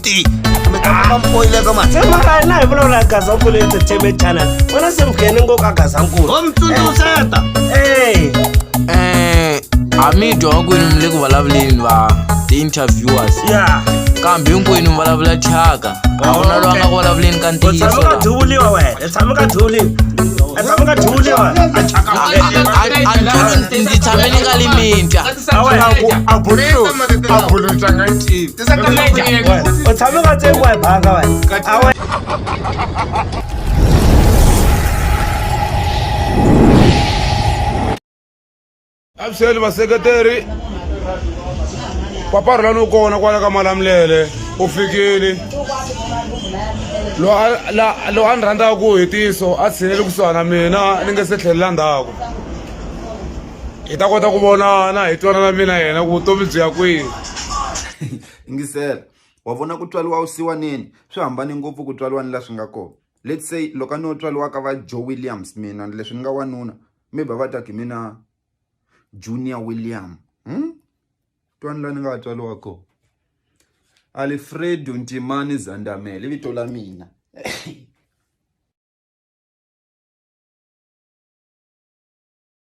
Ti mi ta va mi poyileka mani. Se mara na hi vulavula hi Gazankulu Entertainment Channel. Wena se mi nghene ngopfu ka Gazankulu. Ho mi tsundzuxeta. Eh. A mi twa hinkwenu mi le ku vulavuleni va ti-interviewers Yeah. kambe hinkwenu mi vulavula thyaka a ku na loyi a nga ku vulavuleni ka U ntiyiso tshame ka la. duvuriwa wena. U tshame ka duvuriwa. U tshame ka duvuriwa. A ni ndzi tshame ni nga limintla A buluta nga ntini. U tshame ka tsengiwa hi banga wena. A wena. Avuxeni vaseketeri papa Rhulani u kona kwala ka Malamulele u fikile lo a la lo a ni rhandzaka ku hi tiso a tshineli kusuhana na mina ni nge se tlhelela ndzhaku hi ta kota ku vonana hi twanana mina yena ku vutomi byi ya kwihi. Yingisela, wa vona ku tswariwa vusiwaneni swi hambane ngopfu ku tswariwa ni la swi nga kona. Let's say loko a no tswariwa ka va Joe Williams mina leswi ni nga wanuna maybe a va ta ku hi mina Junior William. Twani la ni nga tswariwa kona. Alfredo Ntimani Zandamela i vito la mina.